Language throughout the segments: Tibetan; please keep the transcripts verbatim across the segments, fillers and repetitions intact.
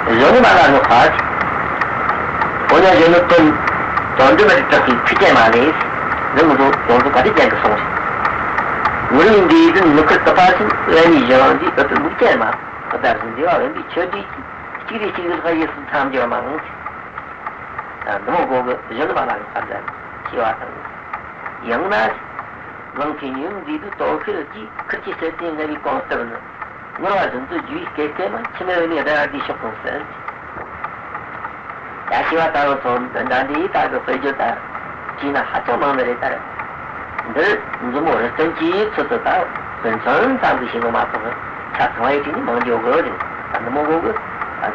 གཞོན་ནུ་མ་ལ་ནི་ཁ་ཅིག་འོ་ན་གཞོན་ནུ་དོན་དོན་འགྲུབ་མ་དྲག་གི་ཁུ་ཅན་མ་ལས། འདི་མི་འདུག་ཡོངས་སུ་ག་དུས་ཅན་གྱི་སོང་ཞིག་ངུར་བའི་འདི་ཡིས་མི་ཁུར་དུ་པ་ཞིག་ཨེ་ནི་གཞོན་འདི་ཨ་ཏུ་ལུག་ཅན་མ་ཁ་བརྡབ་ཟིན་འདི་བ་བན་པའི་ཆོས་འདི་གཅིག་རེ་གཅིག་རེ་ལྷ་ཡིས་སུ་མཚམས་སྦྱོར་མ་ངོ་། འདི་མོ་གོ་གི་གཞོན་ནུ་མ་ལ་ནི་ཁ་བརྡབ་ཞེས་པ་དང་། ཡང་ན། ལང་ཚོའི་ཉི་འོད་མཛེས་སྡུག་དོ་ཤལ་གྱིས་ཁུར་གྱི་ཞལ་ཏེ་ངལ་བའི་གོང་ལྟར་ནི། ངུར་བ་བཞིན་དུ་རྒྱུ་བའི་སྐད་སྐད་མ་འཆི་མེད་འོད་མའི་སྒྲ་འདི་ཤོག་གོང་གསལ། ཡ་ཤི་བ་ལྟ་བུ་ཚོ་འདི་འདྲ་འདི་ད་གི་དཔེ་བརྗོད་ད་བྲིས་ན་ཧ་ཅང་མང་ནི་རེད་ད། འདིར་མཛུབ་མོ་རི་སྟོན་གྱི་ཚུལ་དུ་ད་དཔེ་མཚོན་ཙམ་གྱི་ཞིག་མ་གཏོགས་ཆ་ཚང་བའི་དྲིས་ནི་མང་རྒྱུ་དགོས་རེད། ད་འདི་མོ་གོ་གི་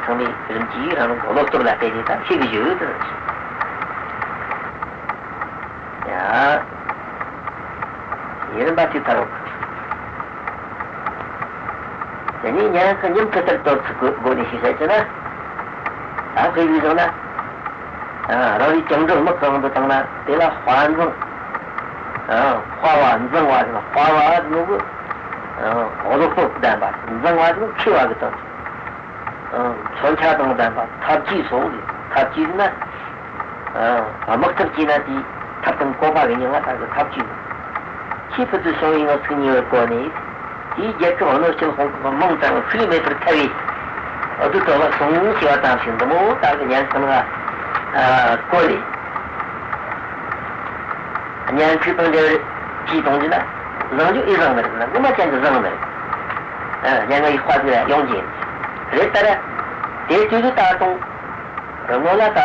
ཚང་མས་རིམ་གྱིས་རང་རང་གི་བློ་སྟོབས་ལ་བརྟེན་ནས་ད་ཤེས་གི་ཡོད་དུ། ཡ། ཡིན་པ་ཅིག་ཐར་རོགས། དེ་ནས་ཉན་ཁ་ཉིམ་ཁ་ལྟར་གཏོར་ཚུགས་སྒོ་ནས་ཞིག་བཤད་ཀྱི་ན། ད་དཔེ་བཞག་ན། རང་རེའི་བཅིངས་འགྲོལ་དམག་གང་དུ་བཏང་ན་དེ་ལ་དཔའ་འཛིང་། དཔའ་བ་འཛིང་བ་ཟེར་ན་དཔའ་བ་ཟེར་ནོ་གི། བློ་སྟོབས་ལྡན་པ་འཛིང་བ་ཟེར་ན་མཁས་པ་གི་དོན། མཚོན་ཆ་དང་ལྡན་པ་ཐབས་ཇུས་སོགས་རེད། ཐབས་ཇུས་ཟེར་ན། དམག་འཐབ་བྱས་ན་དེའི་ཐབས་དང་བཀོད་པ་གི་མྱིང་ང་ད་གི་ཐབས་ཇུས་ཟེར། ཆེས་ཕུལ་དུ་བྱུང་བའི་ངོ་ཚིག་གཉིས་པར་བཀོད་ནས། དེའི་རྒྱལ་ཁབ་གནོད་སྐྱེལ་དཔུང་ཁག་མང་ཙམ་ཤུལ་མེད་པར་ཐར་བའི་བདུད་དོ་ལ་སོང་ཞེས་པ་ཙམ་ཞིག་འདི་མོ་ད་གི་ཉན་ཁང་ལ་བཀོད་ནས། ཉན་ཁུལ་དང་འབྲེལ་བའི་ཅིས་གཏོང་རྒྱུ་ན། བཟང་རྒྱུ་ཨེ་བཟང་མི་རེད་ན་ངོ་མ་ཅན་དུ་བཟང་མི་རེད། ཨ། སྙན་ངག་གི་དཔའ་ཟིག་ལ་ཡོང་རྒྱུ་ཡིན། རེད་ད་ར། དེ་དུས་དུ་ད་དུང་། རི་མོ་ལ་ད་གི་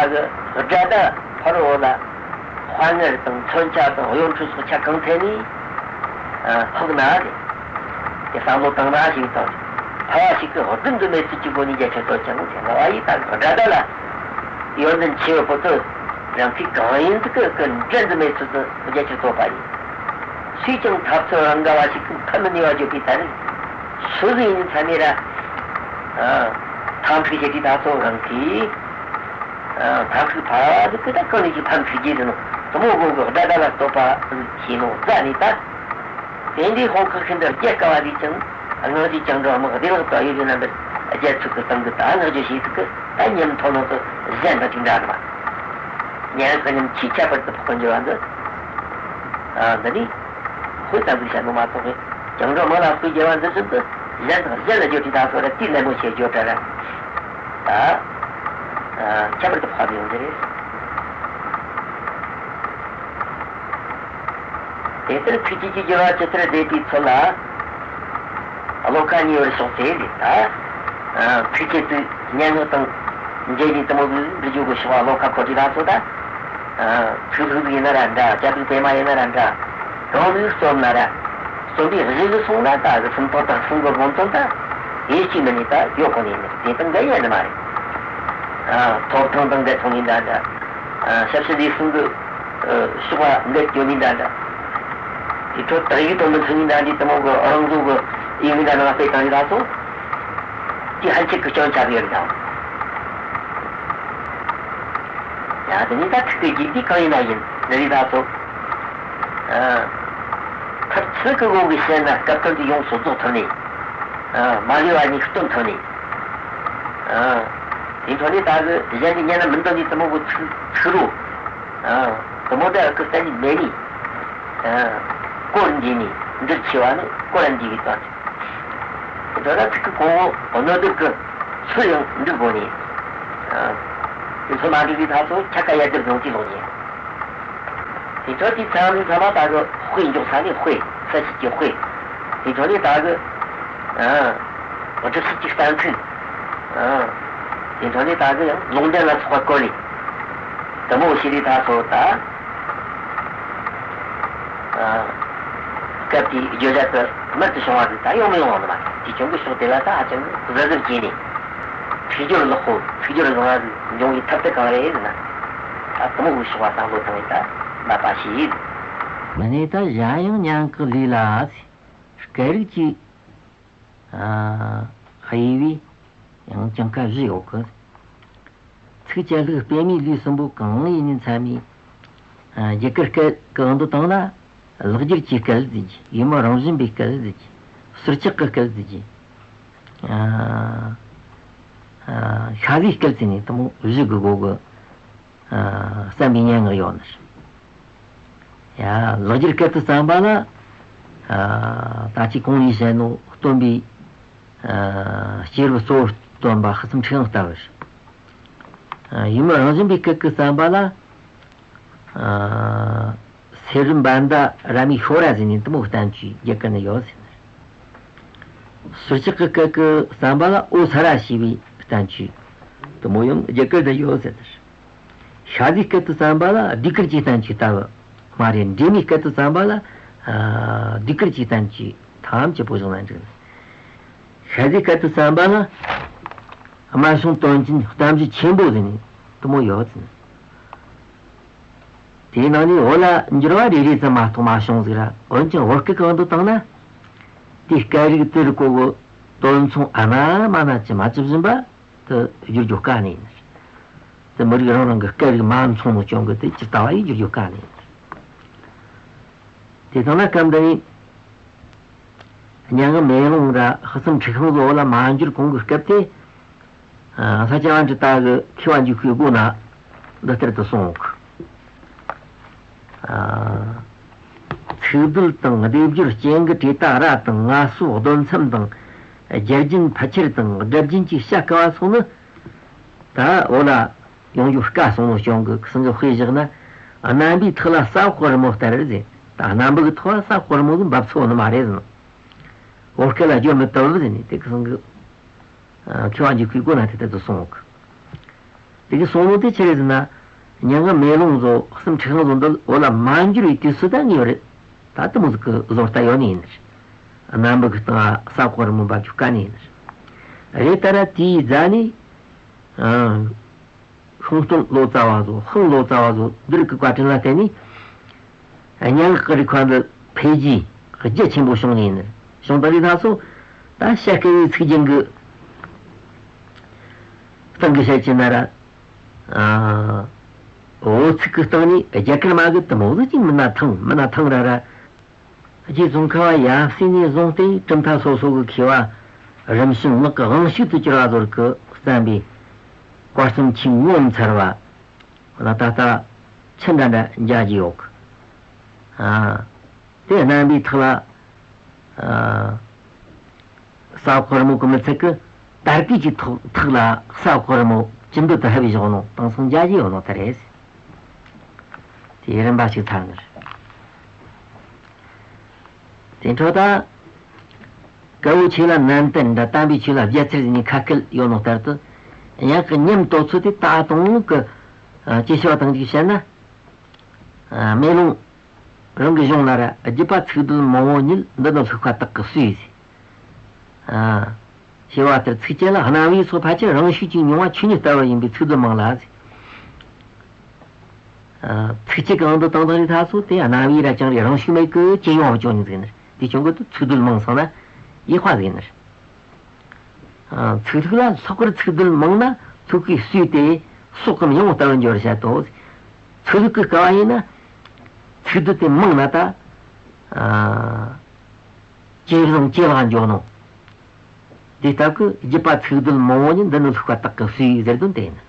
དགྲ་ཟླ་ཕ་རོལ་ལ། དཔའ་ངར་དང་མཚོན་ཆ་དང་གཡོ་འཕྲུལ་སོགས་ཆ་གང་ཐད་ནས། ཨ། ཕོག་ན་རེད། དེ་བསམ་བློ་བཏང་ན་ཞིག་དང་། ཕ་བ་ཞིག་གི་སྒྲུབ་འདི་མེད་ཚུལ་གྱི་སྒོ་ནས་རྒྱ་ཆེར་གཏོད་ཀྱང་དེ་ང་བ་ཡིས་ད་གི་དགྲ་ཟླ་ལ། ཡོན་ཏན་ཆེ་བའི་བུ་ཚོ་རང་ཚིག་གང་ཡིན་དུ་ཀི་ཀི་འདྲེན་དུ་མེད་ཚུལ་དུ་རྒྱ་ཆེར་གཏོད་པ་ཡིན། སུས་ཀྱང་འཐབ་རྩོད་རང་དགའ་བ་ཞིག་གི་ཕན་མི་ནུས་པ་བརྗོད་པའི་ད་ནི། སུ་ཟིག་ཡིན་ཚ་ནི་ར། ཨ། འཐབ་འཁྲུག་བྱེད་དུས་ད་ཚོ་རང་གིས། ཨ། འཐབ་འཁྲུག་ཕར་ཟིག་གི་ད་གང་ནས་ཀྱི་ཕམ་ཁུར་རྒྱུ་དེ་ནོ། དུ་མོ་དགོན་གི་དགྲ་ཟླ་ལ་གཏོད་པ་ཟིག་བྱས་ནོ་རྩ་ནས་ད། དེ་འདྲའི་དཔུང་ཁག་ཤིན་ཏུ་རྒྱལ་དཀའ་བ་དེ་ཀྱང་སྔགས་ཀྱི་བཅིངས་འགྲོལ་དམག་བདེ་བླག་ཏུ་གཡུལ་རིས་རྣམ་པར་རྒྱལ་ཚུགས་ཀྱི་སྟེང་གི་ད་བསྔགས་བརྗོད་བྱེད་ཚུགས་ཀྱི་ད་ཉམས་ཐོག་ནང་དུ་གཞན་དང་གཅིག་འདྲ་རེད་པ། ཉན་ཁ་ཉམས་ཆེས་ཁྱད་པར་དུ་འཕགས་པར་འགྱུར་བ་འདི། ཨ། འདི་ནི་དཔེ་ཙམ་ཞིག་བཤད་ནོ་མ་གཏོགས་བཅིངས་འགྲོལ་དམག་ལ་སྐུལ་རྒྱུ་བ་འདི་བཞིན་དུ་གཞན་དང་གཞན་ལ་བརྗོད་དུས་ད་ཚོ་ར་དེའི་ལད་མོ་ཆེ་བརྗོད་འདྲ་ར། ད། ཨ། ཁྱད་པར་དུ་འཕགས་པ་ཡོང་གི་རེད། དེ་ལྟར་ཚིགས་བཅད་ཀྱི་སྦྱོར་བ་ཇི་ལྟར་བཟླས་པའི་ཚུལ་ལ། བློ་ཁ་གཉིས་པར་ཕྱོགས་ཏེ་ལས་ད། ཚིགས་བཅད་དུ་སྙན་ངག་དང་འབྲེལ་ནས་དུ་མོ་གི་འབྲི་རྒྱུ་གི་ཕྱོགས་བློ་ཁ་འཁོར་གྱི་ལ་སོ་ད། ཚིག་ལྷུག་ཡིན་ན་ར་འདྲ། རྒྱ་ཕིག་པད་མ་ཡིན་ན་ར་འདྲ། གང་ལུགས་རྩོམ་ན་ར། རྩོམ་པའི་གཞི་གི་སོང་ན་ད་གི་སུམ་རྟགས་དང་གསུང་གི་སྒོ་མཚོན་ད། དབྱེ་གཅིག་མིན་ནི་ད་ཡོད་ཁོ་ནས་ནི་དེ་དང་འགལ་ཡ་ནི་མ་རེད། ཐོབ་ཐང་དང་འགལ་ཐོག་ནས་འདྲ་འདྲ། ཞབས་ཕྱི་ལས་གསུང་གི་ཕྱོགས་ལ་འགལ་ཡོད་ནི་འདྲ་འདྲ། དེ་ཚོ་དག་ཡིག་དང་མི་མཐུན་ནི་འདྲ་འདྲ་དེ་མོ་གི་རང་བཟོ་གི་ཡིག་འདྲ་ནང་སྤེལ་བཏང་ཡོད་ད་སོ། དེ་ཕན་ཆད་ཀྱི་སྐྱོན་ཆགས་ཡོད་ཀྱང་། ཡང་དེ་ནི་ད་ཚིག་གི་རྒྱུད་འདི་གང་ཡིན་ན་ཡིན་འདི་རིགས་ད་སོ། ཨ། ཐབས་ཚུལ་གྱི་དབང་གིས་བཤད་ན་སྐབས་དོན་འདི་ཡོངས་སུ་རྫོགས་ཐུབ་ནས། ཨ། མ་ལུས་པ་ཉིད་སྟོན་ཐུབ་ནས། ཨ། དེ་འཕྲོ་ནས་ད་གི་གཞན་གྱི་ཉན་ན་མི་འདོད་ནས་དུ་མོ་གི་ཚིག་ཚིག་རོ། ཨ། དུ་མོ་འདྲ་ཨ་ཁུ་གསན་ནི་མེད་ནི། ཨ། སྐོར་འདི་ནི་འདིར་ཆེ་བ་ནི་སྐོར་འདི་གི་དོན། དེ་འཕྲོ་ན་ཚིག་གི་གོང་འོག་གནོད་སྡུད་ཀྱི་ཚུལ་ཡང་འགྲིག་དགོས་ནི། ཨ། དེ་ཚོ་མ་འགྲིག་པའི་ཐ་ཚོ་ཆ་ཀ་ཡ་འདིར་ཡོང་གི་ལོག་ནི། དེ་འཕྲོ་དེ་ཚང་མའི་ཚང་མ་ད་གི་དཔེ་འཇོག་ས་ནི་དཔེ་ས་གཅིག་གི་དཔེ། དེ་འཕྲོ་ནི་ད་གི། ཨ། སྒྲུབ་བྱེད་ཀྱི་གཏན་ཚིགས། ཨ། དེ་འཕྲོ་ནི་ད་གི་ཡང་ལུང་འདྲེན་ལ་སོགས་པ་བཀོད་ནས། དུ་མོ་ཞི་ལི་ད་སོ་ད། ཨ། སྐབས་དེའི་བརྗོད་བྱ་དུ་མར་དུ་བྱུང་བ་དེ་ད་ཡོང་མི་ཡོང་བ་ནི་མ་རེད། དེ་ཀྱང་གི་ཕྱོགས་དེ་ལ་ད་ཧ་ཅང་གཟབ་གཟབ་བྱས་ནས། ཚིག་སྦྱོར་ལེགས་པོ་ཚིག་སྦྱོར་བཟང་བ་ཟིག་འབྱུང་བའི་ཐབས་དེ་གང་རེད་ཟེར་ན། ད་དུ་མོ་གི་ཕྱོགས་བ་བསམ་བློ་བཏང་བས་ད་མ་པ་ཞིག་མི་ནས་ད་གཞན་ཡང་ཉན་གི་ལུས་ལ་སྐད་རིགས་ཀྱི། ཨ། དབྱེ་བས་ཡང་ཀྱང་ཁ་བཞི་ཡོད་གི། ཚིགས་བཅད་ལྷུག་སྤེལ་མའི་ལུས་གསུམ་པོ་གང་ཡིན་ནི་མཚན་མའི། ཨ། རྒྱུ་སྐར་སྐད་གང་དུ་བཏང་ན། ལེགས་སྦྱར་གྱི་སྐད་ཟེར་གྱི། ཡུ་མོ་རང་བཞིན་པའི་སྐད་ཟེར་གྱི། ཟུར་ཆག་གི་སྐད་ཟེར་གྱི། ཨ། ཤ་ཟའི་སྐད་ཟེར་ནས་དེ་མོ་བཞི་གི་སྒོ་གི་བརྩམས་པའི་སྙན་ངག་ཡོད་ནི། ཡ། ལེགས་སྦྱར་སྐད་དུ་བརྩམས་པ་ལ། ད་ཅི་གོང་ནས་བཤད་ནོ་སྟོན་པའི་སྐྱེས་བུ་གཙོ་བོར་སྟོན་པ་ཤི་ཙམ་ཁྲི་ཤང་ལྟ་བུར། ཡུམ་རང་བཞིན་པའི་སྐད་ཀྱིས་བརྩམས་པ་ལ། སེ་རུ་འབན་ད་ར་མའི་ཤོ་ར་ཟེར་ནས་དེ་མོ་བསྟན་བཅོས་རྒྱ་གར་ན་ཡོད་ཟེར་ནས། ཟུར་ཆག་གི་སྐད་ཀྱིས་བརྩམས་པ་ལ་ཨོ་ས་ར་ཞེས་པའི་བསྟན་བཅོས་དེ་མོ་ཡང་རྒྱ་གར་ན་ཡོད་ཟེར་ནས། ཤ་ཟའི་སྐད་དུ་བརྩམས་པ་ལ་ཟློས་གར་གྱི་བསྟན་བཅོས་ལྟ་བུ་མ་རེད། འབྲས་མོའི་སྐད་དུ་བརྩམས་པ་ལ་ཟློས་གར་གྱི་བསྟན་བཅོས་ཐམས་ཅད་པོ་བཞག་ན་འགྲིག་ཤ་ཟའི་སྐད་དུ་བརྩམས་པ་ལ་སྨྲ་བྱུང་དོན་ཅན་གཏམ་རྒྱུད་ཆེན་པོ་ཟེར་ནས་དེ་མོ་ཡོད་ཟེར་ནས། དེའི་ནང་ནས་བོད་ལ་འགྱུར་བ་རེ་རེ་ཙམ་མ་གཏོགས་མ་བྱུང་ཟིག་ར། འོན་ཀྱང་བོད་སྐད་གང་དུ་བཏང་ན། དེའི་སྐད་རིགས་དེར་གོ་གི་དོན་མཚུངས་ཨ་མ་མ་ན་ཅི་མ་ཅི་བཞིན་པ་དུ་བསྒྱུར་རྒྱུ་དཀའ་ནི་ཡིན། དེ་མི་རིགས་རང་རང་གི་སྐད་རིགས་མ་མཚུངས་ནོ་རྐྱེན་གྱིས་དེ་ཇི་ལྟ་བ་ཡིས་བསྒྱུར་རྒྱུ་དཀའ་ནི་ཡིན། དེ་དང་ན་སྐབས་འདི་ནས་སྙན་ངག་མེ་ལོང་ར་ཤི་ཙམ་ཁྲི་ཤང་བཟོ་བོད་ལ་མ་འགྱུར་གོང་གི་སྐབས་དེ། ལྷ་བྱ་བ་འབྲི་དྭགས་ཀྱི་མཁས་པ་འཇུག་པའི་སྒོ་ན་འདི་ལྟར་དུ་གསུངས། ཚིག་སྡུད་དང་སྡེབ་སྦྱོར་རྐྱེན་གྱི་བྲིས་རྟགས་ར་དང་ངལ་གསོ་གདོན་མཚམས་དང་རྒྱལ་རྒྱུན་ཕལ་ཆེར་དང་སྒྲ་རྒྱུན་གྱི་བྱ་དཀའ་བ་སོགས་ནི། ད་འོ་ལ་ཡོང་རྒྱུ་དཀའ་སོང་ནོ་རྐྱེན་གྱིས་ཁི་སང་གི་དཔེ་བཞག་ན། རྣམ་པའི་ཐག་ལ་ས་འོག་རི་མོ་ལྟར་ཟེར། ད་རྣམ་པ་གི་ཐོག་ལ་ས་འོག་རི་མོ་གི་འབབ་ཚུགས་ནི་མ་རེད་ཟེར་ནོ། བོད་སྐད་ལ་བསྒྱུར་མི་ཐུབ་ཟེར་ནས་དེ་ཁི་སང་གི་མཁས་པ་འཇུག་པའི་སྒོ་ན་དེ་ལྟར་དུ་གསུངས་ཡོད་གི། དེ་གི་གསུང་ལུགས་དེ་ཆི་རེད་ཟེར་ན། སྙན་ངག་མེ་ལོང་བཟོ་ཤི་ཙམ་ཁྲི་ཤང་བཟོ་འདི་བོད་ལ་མ་འགྱུར་བའི་དུས་སུ་ད་ངེས་པ་རེད། ད་དེ་མོ་ཟིག་གི་བཟོ་ལྟ་ཡོད་ནི་ཡིན། རྣམ་པ་གི་སྟེང་ས་འོག་རི་མོ་འབབ་རྒྱུ་དཀའ་ནི་ཡིན། རེད། ད་ར་དེའི་རྗེས་ནས། ཤིང་སྟོན་ལོ་ཙཱ་བ་བཟོ། ཤིང་ལོ་ཙཱ་བ་བཟོ་འདི་རིགས་ཀྱི་བཀའ་དྲིན་ལ་བརྟེན་ནས། སྙན་ངག་གི་རིག་པ་འདི་འཕེལ་རྒྱས་རྒྱ་ཆེན་པོ་བྱུང་ནས་ཡིན། བྱུང་ད་རེས་ད་སོ། ད་བྱ་དཀའ་བའི་ཚིག་རྒྱན་གྱི་སྟེང་གི་བཤད་ཀྱི་ན་ར། འོ་ཚིག་གི་སྟེང་ནས་རྒྱ་གར་མ་གི་དེ་མོ་ཟིག་ཅིག་མི་སྣ་ཐང་མི་སྣ་ཐང་ར་ར། རྗེ་ཙོང་ཁ་པ་ཡབ་སྲས་ནས་བཟུང་སྟེ་གྲུབ་མཐའ་སོ་སོ་གི་མཁས་པ་རིམ་བྱོན་ངག་གི་དབང་ཕྱུག་ཏུ་གྱུར་པ་ཚོར་གྱིས་བརྩམས་པའི་བཀའ་གསུམ་ཆོས་ངོ་མཚར་བ་ལ་ད་ལྟ་ཆི་འདྲ་འདྲ་མཇལ་རྒྱུ་ཡོད་གི། ཨ། དེ་རྣམ་པའི་ཐག་ལ། ཨ། ས་འོག་རི་མོ་གི་མི་ཚད་གི། དར་གོས་ཀྱི་ཐོག་ཐག་ལ་ས་འོག་རི་མོ་ཅི་འདོད་དུ་ཕབ་བཞག་ནོ་དེང་སང་མཇལ་རྒྱུ་ཡོད་ནོ་དེ་རེད། དེའི་རིམ་པ་ཞིག་ཐལ་ནི་རེད། དེ་འཕྲོ་ད། དཀར་པོའི་ཆོས་ལ་ནན་ཏན་འདྲ། དམ་པའི་ཆོས་ལ་རྒྱལ་ཚུལ་ཟེར་ནས་ཁ་སྐད་ཡོད་ནོ་ལྟར་དུ། ཡང་གི་ཉམས་དོད་ཚུལ་དེ་ད་དུང་གི། ཨ། ཅི་ཞུ་བ་དང་ཅིག་བཤད་ན། ཨ། མེ་ལོང་རང་གི་གཞུང་ལ་ར། རྒྱུད་པ་ཚིག་སྡུད་མང་བོ་ཉིད་འདི་ནི་ལྷུག་པ་དག་གིས་གསོས་ཟེར། ཨ། ཞེས་པ་ལྟར་ཚིགས་བཅད་ལ་རྣམ་དབྱེ་སོགས་ཕལ་ཆེར་རང་ཤུགས་ཀྱིས་མྱོང་བ་ཆོས་ཉིད་ལྟ་བུ་ཡིན་པའི་ཚིག་སྡུད་མང་ལ་ཟེར། ཚིགས་བཅད་གང་དུ་བཏང་བཏང་རེ་ཐག་སོ་དེ་རྣམ་དབྱེ་ར་ཅང་རེ་རང་ཤུགས་མེད་ཀི་ཅི་ཡོང་བ་ཅོ་ནི་ཟིག་ནི་དེ་ཅུང་གི་དུ་ཚིག་སྡུད་མང་སོང་ན་ཡག་པ་ཟིག་ནི། ཚིག་ལྷུག་ལ་ལྷག་པར་ཚིག་སྡུད་མང་ན་ལྷུག་གིས་བསུས་ཏེ་སྲོག་གམ་ཡང་ལྟ་བུ་འབྱོར་བྱ་དོ། ཚིག་ལྷུག་གི་སྐབས་ཡིན་ན་ཚིག་སྡུད་དེ་མང་ན་ད། ཇེ་བཟང་ཇེ་ལེགས་འགྱོ་ནོ། དེ་ལྟ་བུའི་རྒྱུད་པ་ཚིག་སྡུད་མང་བོ་ནི་འདི་ནི་ལྷུག་པ་དག་གིས་གསོས་ཟེར་དོན་དེ་ཡིན།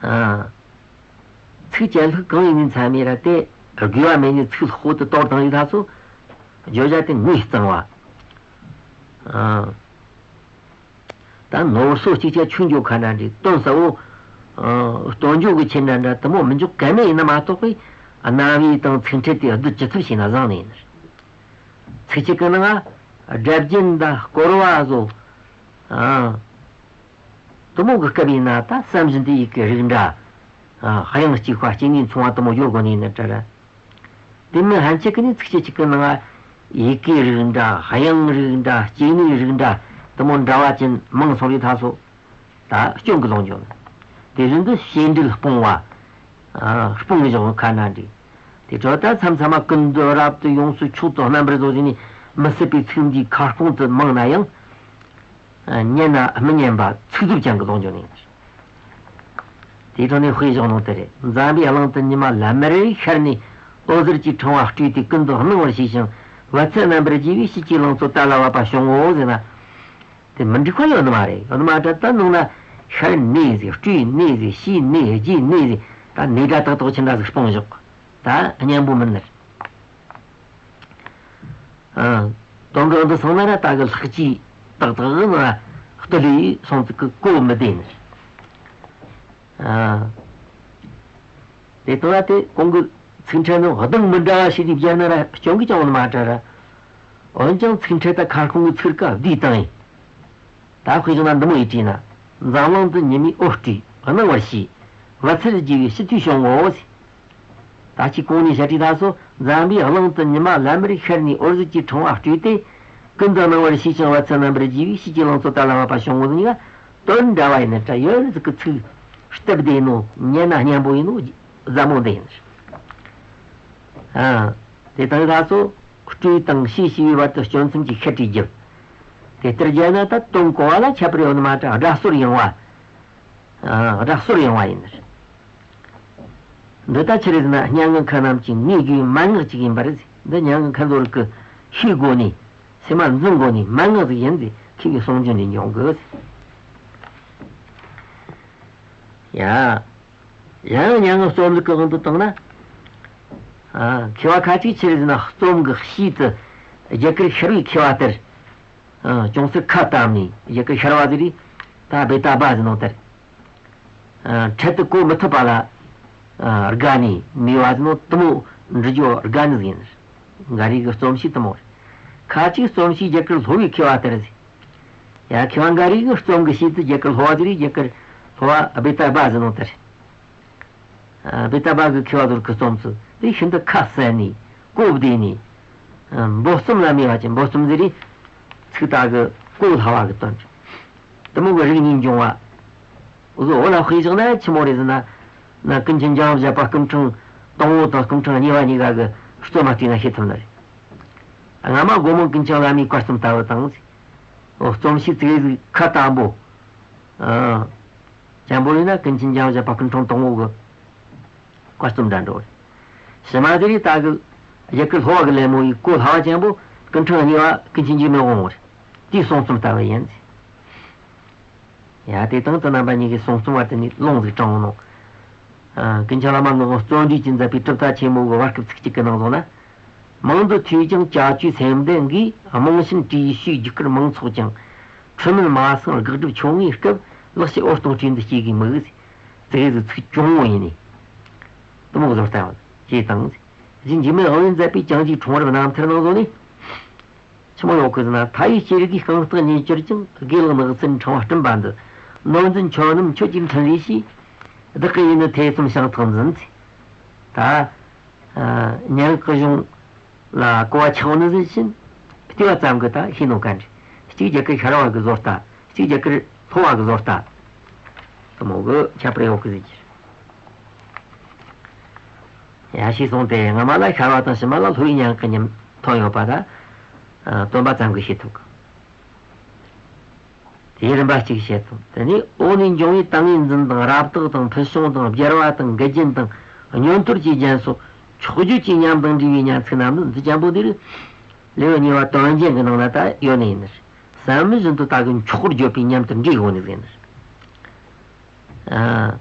ཨ། ཚིགས་བཅད་ལྷུག་གང་ཡིན་མིན་ཚང་མས་ར་དེ་དགོས་པ་མེད་ནས་ཚིག་ལྷུག་པོ་དེ་དོར་བཏང་ཡོད་ད་སོ། བརྗོད་བྱ་དེ་ངོས་གཙང་བ། ཨ། ད་ནོར་སོ་གཅིག་ཆ་ཆུང་འགྱོ་ཁ་འདྲ་འདྲ་དོན་གསལ་བོ། ཨ། སྟོན་འཇུག་གི་ཆེད་འདྲ་འདྲ་དེ་མོ་མི་འཇུག་ག་མེད་ཡིན་ན་མ་གཏོགས་པའི་རྣམ་དབྱེ་དང་ཚིག་ཕྲད་དེ་བསྡུ་ཅི་ཐུབ་བྱས་ན་བཟང་ནི་ཡིན། ཚིགས་བཅད་ཀྱི་ནང་ང་སྒྲ་རྒྱན་དང་སྐོར་བ་བཟོ། ཨ། དེ་མོ་གི་སྐབས་ཡིན་ན་ད་བསམ་བཞིན་དུ་ཡི་གེ་རིགས་འདྲ། ཨ། དབྱངས་གཅིག་པ་སྐྱེ་གནས་མཚུངས་པ་དེ་མོ་ཡོད་དགོས་ནི་ཡིན་ན་འདྲ་ར། དེ་མིན་ཕན་ཆད་ཀྱི་ནི་ཚིགས་བཅད་གཅིག་གི་ནང་ཡི་གེ་རིགས་འདྲ། དབྱངས་རིགས་འདྲ། སྐྱེ་གནས་རིགས་འདྲ་དེ་མོ་འདྲ་བ་ཅན་མང་སོང་རེ་ཐག་སོ། ད་སྐྱོན་གྱི་ལོག་འགྱོ་ནི། དེ་བཞིན་དུ་བྱེད་འབྲེལ་སྤོང་བ། ཨ། སྤོང་གི་བཞག་ཁ་ན་འགྲིག་དེ་འཕྲོ་ད་མཚམས་མཚམས་མ་ཀུན་ཏུ་རབ་ཏུ་ཡོངས་སུ་མཆོག་ཏུ་རྣམ་པར་བཟོ་ཟེར་ནས་མི་སྲིད་པའི་ཚིག་འདིའི་ཁ་སྐོང་དུ་མང་ན་ཡང་། ཉན་ན་མི་ཉན་པ་ཚིག་རྩུབ་ཅན་གྱི་ལོག་འགྱོ་ནི་ཡིན། དེའི་ཐོག་ནས་དཔེ་བཞག་ནོ་དེ་རེད། འཛམ་བུའི་གླིང་དུ་ཉི་མ་ལམ་མེར་ཤར་ནས་འོད་ཟེར་གྱི་ཕྲེང་བ་སྤྲོས་ཏེ་ཀུན་ཏུ་སྣང་བར་བྱས་ཤིང་བལ་ཚེ་རྣམ་པར་རྒྱས་པའི་ཕྱི་ཆའི་ལང་ཚོ་དལ་བ་པ་བྱུང་ངོ་ཟེར་ན། དེ་མི་འགྲིག་པ་ཡོད་ནི་མ་རེད། ཡོད་ནི་མ་རེད། ད་ནང་ན་ཤར་ནས་ཟིག་སྤྲོས་ནས་ཟིག་ཕྱི་ནས་རྗེས་ནས་ཟིག་ད་ནས་སྒྲ་ཏག་ཏག་ཅི་འདྲ་ཟིག་སྤུངས་བཞག་ད་སྙན་པོ་མིན་ནི་རེད། ཨ། དོན་གང་དུ་སོང་ན་ར་ད་གི་ལྷག་བཅས་ཏག་ཏག་གི་ནང་ལ་སྟོད་ལས་སོང་ཙིག་གི་གོ་མི་བདེ་ནི་རེད། ཨ། དེ་ལྟ་བ་དེ་གོང་གི་ཚིག་ཕྲད་ནི་གདངས་མི་འདྲ་བ་ཞིག་ལས་བརྒྱབ་ན་ར་སྐྱོན་གི་ཅང་ཡོད་མ་རེད་ར། འོན་ཀྱང་ཚིག་ཕྲད་དང་ཁ་སྐོང་གི་ཚིག་རྐ་བསྡུས་བཏང་ཡིན། ད་དཔེ་བཞག་ན་འདི་མོ་ཡིས་བྲིས་ན། འཛམ་གླིང་དུ་ཉི་མའི་འོད་སྤྲོས་སྣང་བར་བྱས། བུ་ཚར་རྒྱས་པའི་ཕྱི་མཐོའི་ཞིང་ངོ་། ད་ཅི་གོང་ནས་བཤད་བྲིས་ད་སོ་འཛམ་བུའི་གླིང་དུ་ཉི་མ་ལམ་མེར་ཤར་ནས་འོད་ཟེར་གྱི་ཕྲེང་བ་སྤྲོས་ཏེ། ཀུན་ཏུ་སྣང་བར་བྱས་ཤིང་བུ་ཚར་རྣམ་པར་རྒྱས་པའི་ཕྱི་ཀྱི་ལང་ཚོ་དར་ལ་བབ་པ་བྱུང་ངོ་ཟིན་ཡ། དོན་འདྲ་བ་ཡིན་ན་འདྲ་ཡོད་ཟིག་གི་ཚིག་སྟབས་བདེ་ནོ་ཉན་ན་སྙན་པོ་ཡིན་ནོ་ཟབ་མོ་འདི་ཡིན། ཨ། དེ་ལྟར་ད་སོ་སྤྲོས་དང་ཕྱིས་ཞེས་པའི་བར་དུ་སྐྱོན་མཚམས་ཀྱི་ཤད་བྲིས་བརྒྱབ། དེ་ལྟར་བརྒྱབ་ན་ད་དོན་གོ་བ་ལ་ཁྱད་པར་ཡོད་ནི་མ་འདྲ་སྒྲ་སོར་ཡང་བ། ཨ། སྒྲ་སོར་ཡང་བ་ཡིན་ནི་རེད། འདི་ལྟ་ཆི་རེད་ཟེར་ན་སྙན་ངག་མཁན་རྣམས་ཀྱིས་ངེས་དགོས་མན་ངག་ཅིག་ཡིན་པར་ཟེར། འདི་སྙན་ངག་མཁན་ཚོ་རིགས་ཀྱི་ཤེས་དགོས་ནི། སེམས་མ་འཛིན་དགོས་ནི་མན་ངག་ཟིག་ཡིན་ཏེ་མཁས་པའི་གསུང་རྒྱུན་ནས་འབྱུང་དགོས། ཡ། ཡང་སྙན་ངག་རྩོམ་རིག་གི་དབང་དུ་བཏང་ན། ཨ། མཁས་པ་ཁ་ཅིག་ཆི་རེད་ཟེར་ན་རྩོམ་གྱི་ཕྱིས་སུ་རྒྱ་གར་ཤར་བའི་མཁས་པ་ལྟར། ཨ། ཅུང་ཟད་ཁ་བཏབ་ནས་རྒྱ་གར་ཤར་བ་ཟེར་རེད། ད་བེ་ཏ་བ་ཟེར་ནོ་ལྟར། ཨ། འཕྲལ་དུ་གོ་མི་ཐུབ་པ་ལ། ཨ། དགའ་ནས་མོས་པ་ཟེར་ནོ་དེ་མོ་འབྲི་རྒྱུ་དགའ་ནི་ཟིག་ཡིན། འགའ་རེ་གི་རྩོམ་གཤིས་དེ་མོ་རེད། ཁ་ཅིག་རྩོམ་གཤིས་རྒྱ་གར་ལྷོ་བའི་མཁས་པ་ལྟར་ཟེར། ཡ། མཁས་པ་འགའ་རེ་གི་རྩོམ་གྱི་ཤེས་ཚུལ་རྒྱ་གར་ལྷོ་བ་ཟིག་རེད། རྒྱ་གར་ལྷོ་བ་བེ་ཏ་བ་ཟེར་ནོ་ལྟར། ཨ། བེ་ཏ་བ་གི་མཁས་པ་ཚོར་གི་རྩོམ་ཚུལ་དེ་ཤིན་ཏུ་ཁ་གསལ་ནས་གོ་བདེ་ནས། ཨ། འབོལ་གཏམ་ལ་མོས་པ་ཅན། འབོལ་གཏམ་ཟེར་རེད། ཚིག་དག་གི་གོ་སླ་བ་གི་དོན། དེ་མོ་གི་རིགས་གཉིས་འབྱུང་བ། འོ་ཟོ་འོ་ལ་དཔེ་བཞག་ན་ཆི་མོ་རེད་ཟེར་ན། ན་ཀུན་མཁྱེན་འཇམ་དབྱངས་བཞད་པ་སྐུ་ཕྲེང་དང་པོ་དང་སྐུ་ཕྲེང་གཉིས་པ་གཉིས་ཀ་གི་རྩོམ་མ་བལྟས་ན་ཤེས་ཐུབ་ནི་རེད། སྔ་མ་སྒོ་མང་ཀུན་མཁྱེན་བླ་མའི་བཀའ་གསུམ་ལྟ་བུ་དང་། འོ་རྩོམ་གཤིས་ཙིག་གེ་ཟིག་ཁ་དམ་པོ། ཨ། ཅན་པོ་ཡིན་ན་ཀུན་མཁྱེན་འཇམ་དབྱངས་བཞད་པ་སྐུ་ཕྲེང་དང་པོ་གི་བཀའ་གསུམ་འདྲ་འགྲོ་རེད། ཕྱི་མ་དེ་རིགས་ད་གི་རྒྱ་གར་ལྷོ་བ་གི་ལད་མོ་ཡི་གོ་སླ་བ་ཅན་པོ་སྐུ་ཕྲེང་གཉིས་པ་ཀུན་མཁྱེན་འཇིགས་མེད་དབང་པོ་རེད། དེའི་གསུང་རྩོམ་ལྟ་བུ་ཡིན། ཡ། དེ་དང་དུ་རྣམ་པ་གཉིས་ཀྱི་གསུང་རྩོམ་བར་དུ་ནི་ལུང་ཟིག་དྲངས་ནོ། ཨ། ཀུན་མཁྱེན་བླ་མ་ངག་དབང་བརྩོན་འགྲུས་ཀྱིས་མཛད་པའི་གྲུབ་མཐའ་ཆེན་མོ་གི་བར་སྐབས་ཚིག་གཅིག་གི་ནང་ལོགས་ན། མང་དུ་ཐོས་ཀྱང་བྱ་སྤྱོད་སེམས་ལྡན་གྱིས། རྨོངས་ཞེན་བྲིས་ཤིག་རྒྱུ་སྐར་མང་ཚོགས་ཀྱང་། འཁྲུལ་མེད་མ་སངས་དགག་སྒྲུབ་ཆོ་ངེས་སྐབས། ལེགས་བཤད་འོད་སྟོང་སྤྲོས་འདི་སྐྱེ་གི་མིག་ཟེར། ཙིག་གེ་ཟིག་ཚིག་ཆུང་ངུ་ཡིན་ནི། དེ་མོ་བཟོ་ལྟ་བ་ཅེས་དང་། རྗེ་འཇིགས་མེད་དབང་པོས་མཛད་པའི་བྱང་ཆུབ་འཁྲུངས་རབས་རྣམ་ཐར་ནང་ལོགས་ནས། ཆི་མོ་ཡོད་གི་ཟེར་ན། མཐའ་ཡས་སྐྱེ་རྒུའི་རྐང་སྟེགས་ཉེ་གྱུར་ཅིང་། དགེ་ལེགས་ནགས་ཚལ་ཕྲེང་བ་སྤྲིན་པ་འདི། ནོར་འཛིན་ཁྱོད་རྣམས་ཁྱོད་ཀྱིས་འཕྲིན་ལས་ཤིས། བདག་གི་ཡིད་ནི་ཐེ་ཚོམ་ཞིང་ཐག་འཛིན་ཟེར། ད། ཨ། སྙན་ངག་གི་གཞུང་ལ་གོ་བ་ཆགས་ནི་ཟིག་བཞིན། བལྟས་པ་ཙམ་གྱིས་ད་ཤེས་ནོ་ག་འདྲ། གཅིག་རྒྱ་གར་ཤར་བ་གི་བཟོ་ལྟ། གཅིག་རྒྱ་གར་ལྷོ་བ་གི་བཟོ་ལྟ། དེ་མོ་གི་ཁྱད་པར་ཡོད་གི་ཟེར་གྱི། ཡ། ཞེས་གསུངས་ཏེ། སྔ་མ་ལ་ཤར་བ་དང་ཕྱི་མ་ལ་ལྷོ་བའི་སྙན་ངག་གི་ཉམས་ཐོན་ཡོད་པ་ད། ཨ། སྟོན་པ་ཙམ་གྱིས་ཤེས་ཐུབ་གི། དེའི་རིམ་པ་གཅིག་བཤད་དང་། དེ་ནས་འོག་ནས་འབྱུང་བའི་ཏིང་ངེ་འཛིན་དང་། རབ་བཏགས་དང་། ཕུལ་བྱུང་དང་། བསྒྱུར་བ་དང་། དགུ་རྒྱན་དང་། བསྙོན་དོར་གྱི་རྒྱན་སོགས་མཆོག་བརྗོད་ཀྱི་ཉམས་དང་འདྲེས་པའི་སྙན་ཚིག་རྣམས་ནི་འདི་ཅན་པོ་འདིར། ལེའུ་གཉིས་པ་དོན་རྒྱན་གྱི་ནང་ན་ད་ཡོད་ནི་ཡིན་ནི། བསམ་བཞིན་དུ་ད་གི་མཆོག་བརྗོད་པའི་ཉམས་དུ་འདྲེས་ཡོད་ནི་ཟེར་ནི། ཨ།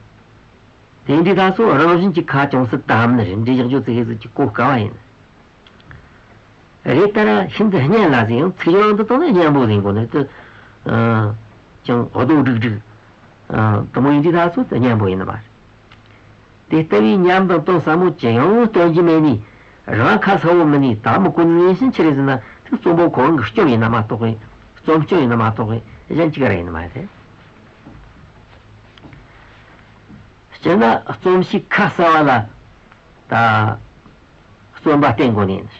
དེ་འདྲའི་ད་སོ་རང་བཞིན་གྱི་ཁ་ཅུང་ཟད་དམ་ནི་རེད། འདྲེས་བཞག་རྒྱུ་ཙིག་གེ་ཟིག་གི་གོ་དཀའ་བ་ཡིན། རེད་ད་ར་ཤིན་ཏུ་སྙན་ལ་ཟེར་ཡང་ཚིག་ཡང་འདི་དང་ནི་སྙན་པོ་ཟེར་དགོས་ནི་དེ། ཨ། ཅང་རྡོ་སྒྲིག་སྒྲིག་ཨ། དེ་མོ་ཡིན་དུས་ད་སོ་དེ་སྙན་པོ་ཡིན་ནི་མ་རེད། དེ་ལྟ་བུའི་ཉམས་དང་དོན་ཟབ་མོ་ཅི་ཡང་སྟོན་རྒྱུ་མེད་ནི། རང་ཁ་གསལ་བོ་མིན་ནི། ད་མི་གོ་ནི་ཡིན་ཕྱིན་ཆི་རེད་ཟེར་ན། དེ་རྩོམ་པ་ཁོ་རང་གི་སྐྱོན་ཡིན་ན་མ་གཏོགས་གི། རྩོམ་སྐྱོན་ཡིན་ན་མ་གཏོགས་གི་གཞན་གཅིག་ར་ཡིན་ནི་མ་རེད། སྤྱིར་ན་རྩོམ་གཤིས་ཁ་གསལ་བ་ལ་ད་རྩོམ་པ་བསྟེན་དགོས་ནི་ཡིན།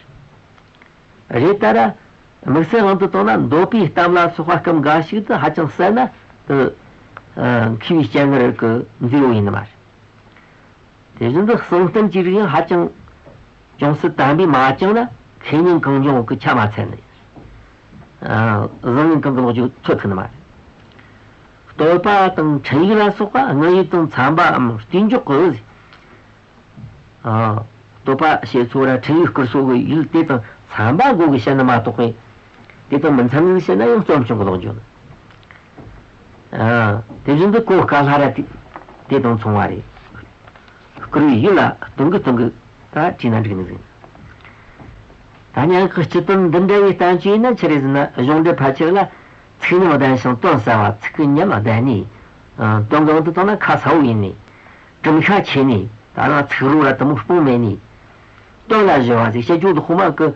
རེད་ད་ར། དམིགས་བསལ་དབང་དུ་བཏང་ན་འདོད་པའི་གཏམ་ལ་སོགས་པ་སྐབས་འགའ་ཞིག་ཏུ་ཧ་ཅང་གསལ་ན་དེ། ཨ། མཁས་པའི་སྤྱན་སྔར་གྱི་མཛེས་པོ་ཡིན་ནི་མ་རེད། དེ་བཞིན་དུ་གསང་རྟེན་གྱི་རིགས་ཡང་ཧ་ཅང་ཅུང་ཟད་དམ་པས་མ་བཅངས་ན་ཁེ་ཉེན་གང་འབྱུང་གི་ཆ་མ་འཚལ་ནི། ཨ། བཟང་ངན་གང་གི་ལོག་རྒྱུ་ཐོས་ཐུབ་ནི་མ་རེད། བསྟོད་པ་དང་འཕྲིན་ཡིག་ལ་སོགས་པ་དངོས་ཡོད་དང་འཚམ་པའམ་བསྟུན་འཇོག་གི། ཨ། བསྟོད་པ་བྱེད་ཚུལ་ར་འཕྲིན་ཡིག་བསྐུར་ཚུལ་གྱི་ཡུལ་དེ་དང་འཚམ་པ་སྒོ་གིས་བཤད་ན་མ་གཏོགས་པས། དེ་དང་མི་འཚམ་ཡུལ་བཤད་ན་ཡང་རྩོམ་བྱུང་གི་ལོག་རྒྱུ་ནི། ཨ། དེ་བཞིན་དུ་གོ་དཀའ་སླ་ར་དེ་དེ་དང་མཚུངས་པ་རེད། བསྐུར་བའི་ཡུལ་ལ་སྟོན་གི་སྟོན་གི་ད་བྲིས་ན་འགྲིག་ནི་ཟིན། ད་སྙན་ངག་གི་སྤྱི་དོན་འདི་འདྲ་བའི་བསྟན་བཅོས་ཡིན་ན་ཆི་རེད་ཟེར་ན། གཞུང་འགྲེལ་ཕལ་ཆེར་ལ་ཚིག་ཉམས་ལྡན་ཞིང་དོན་གསལ་བ། ཚིག་གི་ཉམས་ལྡན་ནས། ཨ། དོན་གང་དུ་བཏང་ན་ཁ་གསལ་བོ་ཡིན་ནས། གྲུབ་ཤ་ཆེ་ནས། ད་ལ་ཚིག་རོ་ར་དུ་མོ་སྤུངས་མེད་ནས། དོན་ལ་གཞོལ་བ་ཟིག་བཤད་རྒྱུ་འདི་ཁོ་མ་གི་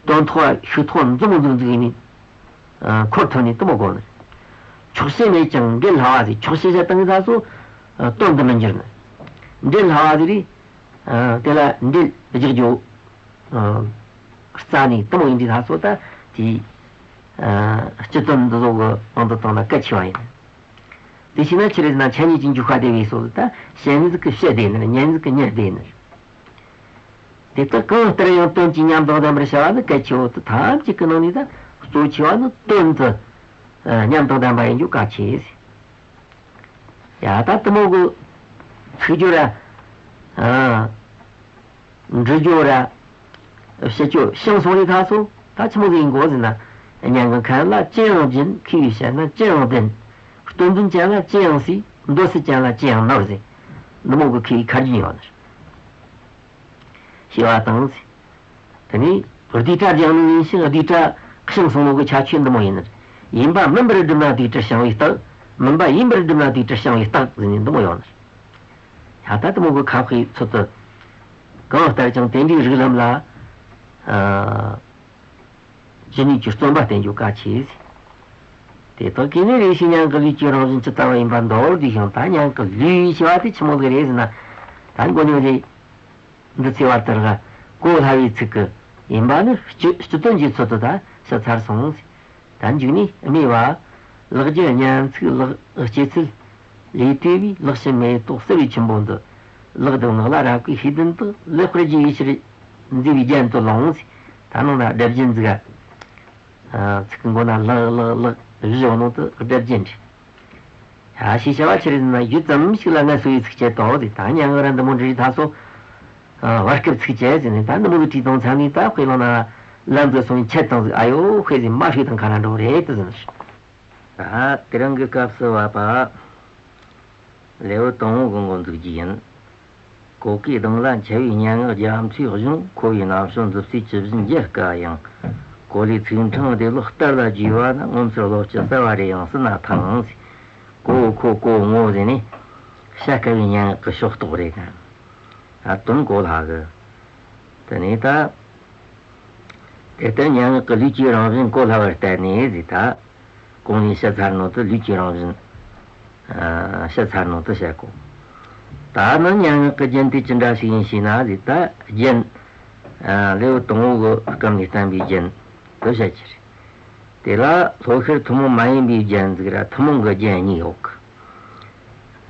དོན་ཐོག་ཤུགས་ཐོག་འཛོམས་འཛོམས་འཛུགས་ཡིན་ནས། ཨ། འཁོར་ཐོན་ནས་དུ་མོ་དགོ་ནི། ཆོག་ཤེས་མེད་ཀྱང་འགྲེལ་སླ་བ་ཟིག་ཆོག་ཤེས་བྱ་བཏང་གི་ད་སོ། ཨ། དོན་འདི་མི་འགྱུར་ནི། འགྲེལ་སླ་བ་ཟིག་རེད། ཨ། དེ་ལ་འགྲེལ་རྒྱག་རྒྱུ། ཨ། རྩ་ནས་དུ་མོ་ཡིན་དུས་ད་སོ་ད་དེའི། ཨ། སྤྱི་དོན་འདི་ཚོ་གི་དབང་དུ་བཏང་ན་གལ་ཆེ་བ་ཡིན། དེ་བྱས་ན་ཆི་རེད་ཟེར་ན། འཆད་ཉན་གྱི་འཇུག་པ་དེ་བས་སོ་ད་བཤད་ཟིག་གི་བཤད་བསྡད་ནི། ཉན་ཟིག་གི་ཉན་བསྡད་ནི། དེ་དག་གང་ལྟར་ཡང་དོན་གྱི་ཉམས་དང་ལྡན་པར་བྱ་བ་ནི་གལ་ཆེའོ། དེ་ཐམས་ཅད་ཀྱི་ནང་ནས་ད་གཙོ་ཆེ་བ་ནི་དོན་དུ། ཨ། ཉམས་དང་ལྡན་པ་ཡིན་རྒྱུ་གལ་ཆེ་ཟེར། ཡ། ད་དུ་མོ་གི་ཚིག་སྦྱོར་ར། ཨ། འབྲི་སྦྱོར་ར། བཤད་སྤྱོད་ཤིང་སོང་རེ་ད་སོ། ད་ཆི་མོ་ཟིག་ཡིན་དགོ་ཟེར་ན། སྙན་ངག་མཁན་ལ་ཅི་ཡང་སྦྱིན། མཁས་པའི་ཞལ་ན་ཅི་ཡང་ལྡན། སྟོན་འཛིན་ཅན་ལ་ཅི་ཡང་གསོས། མདོ་སྲིད་ཅན་ལ་ཅི་ཡང་ནོར་ཟེར། འདི་མོ་གི་མཁས་པའི་ཁ་རྒྱུན་ཡོད་ནི། ཞེས་པ་དང་། དེ་ནས་བསྡུས་གྲྭ་སྦྱངས་ནི་ཡིན་ཞིང་། བསྡུས་གྲྭ་ཤིང་སོང་ནོ་གི་ཁྱད་ཆོས་འདི་མོ་ཡིན་ནི། ཡིན་པ་མིན་པར་བསྒྲུབས་ན་བསྡུས་གྲྭ་བྱང་བའི་རྟགས། མིན་པ་ཡིན་པར་བསྒྲུབས་ན་བསྡུས་གྲྭ་བྱང་བའི་རྟགས་ཟེར་ནི་འདི་མོ་ཡོད་ནི། ཡང་ད་དུ་མོ་གི་ཁ་དཔེའི་ཚུལ་དུ། གང་ལྟར་ཀྱང་དེ་འདྲའི་རིགས་ལམ་ལ། ཨ། ཇི་སྙེད་ཀྱི་བརྩོན་པ་བསྟེན་རྒྱུ་གལ་ཆེ་ཟེར། དེ་དག་གིས་ནི་རེ་ཞིག་སྙན་ངག་གི་ལུས་ཀྱི་རང་བཞིན་ཇི་ལྟ་བ་ཡིན་པ་མདོར་བསྡུས་ཤིང་། ད་སྙན་ངག་གི་ལུས་ཞེས་པ་དེ་ཆི་མོ་ཟིག་རེད་ཟེར་ན། ད་མགོ་ནས་རེད། འདི་ཚེ་བར་དུ་ར་གོ་སླ་བའི་ཚིག་གི་ཡིན་པ་ནི་སྤྱི་སྤྱི་དོན་གྱི་ཚུལ་དུ་ད་བཤད་ཚར་སོང་ཟེར། ད་མཇུག་ནས་སྨྲས་པ། ལེགས་བརྒྱུད་སྙན་ཚིག་ལེགས་སྐྱེད་ཚལ་ལས་བཏུས་པའི། ལེགས་བྱིན་མེ་ཏོག་བསིལ་བའི་ཆུན་པོ་འདི། ལེགས་གདབ་ངག་ལ་རབ་གོས་ཤེས་ལྡན་དག་ལེགས་པར་རྒྱུ་ཡི་ཕྱིར་མཛེས་པའི་རྒྱན་དུ་ལོངས་ཟེར། ད་ནང་ན་སྒྲ་རྒྱན་ཟིག་ག་ཚིག་གི་མགོ་ན་ལག་ལག་ལག་བཞི་བ་ནང་དུ་སྒྲ་རྒྱན་རེད། ཡ། ཞེས་བྱ་བ་ཆི་རེད་ཟེར་ན། ཡུད་ཙམ་ཞིག་ལ་ངལ་གསོ་ཡི་ཚིགས་བཅད་དོ་ཟེར། ད་སྙན་ངག་ར་འདི་མོ་འབྲི་རིགས་ད་སོ། ཨ། བར་སྐབས་ཚིགས་བཅད་ཟེར་ནས་ད་འདི་མོ་གི་བྲིས་དང་ཚང་ནས། ད་དཔེ་ལོ་ན་ལམ་དུ་སོང་ཆད་དང་ཟིག་ཨ་ཡོ་དཔེ་ཟིག་མ་ཤོད་དང་ཁ་ར་འགྲོ་རེད་དུ་ཟེར། ད་དེ་རིང་གི་སྐབས་སུ་བབ་པ། ལེའུ་དང་པོ་གི་འགོ་འཛུགས་རྒྱུ་ཡིན། གོ་གའི་གདངས་ལ་འཆད་པའི་སྙན་ངག་རྒྱ་མཚོའི་གཞུང་། མཁོ་བའི་རྣམ་དཔྱོད་མཛུབ་རྩེའི་བཅུད་བཞིན་རྒྱུད་དཀའ་ཡང་། གོ་ལའི་ཚིག་ཕྲེང་བདེ་ལོག་གཏེར་ལ་བརྗོད་པ་ན། ངོ་མཚར་བློ་སྐྱེད་གསར་བ་རེ་ཡང་སྲིད་ན་ཐང་། གོ་ཁོ་གོ་ངོ་ཟེར་ནས་བཤད་དཀའ་བའི་སྙན་ངག་གི་ཕྱོགས་གཏོགས་རེད་ཀ། ད་དོན་གོ་སླ་གི། དེ་ནས་ད། དེ་ལྟར་སྙན་ངག་གི་ལུས་ཀྱི་རང་བཞིན་གོ་སླ་བར་བསྟན་ནས་ཟེར་ད། གོང་ནས་བཤད་ཚར་ནོ་དེ་ལུས་ཀྱི་རང་བཞིན། ཨ། བཤད་ཚར་ནོ་དེ་བཤད་གོ། ད་ནི་སྙན་ངག་གི་རྒྱན་དེ་ཅི་འདྲ་ཞིག་ཡིན་ཞེ་ན་ཟེར་ད། རྒྱན། ཨ། ལེའུ་དང་པོ་གི་སྐབས་ནས་བསྟན་པའི་རྒྱན་དེ་བཤད་ཀྱི་རེད། དེ་ལ་ལྷོ་ཤར་ཐུན་མོང་མ་ཡིན་པའི་རྒྱན་ཟིག་ར་ཐུན་མོང་གི་རྒྱན་གཉིས་ཡོད་གི།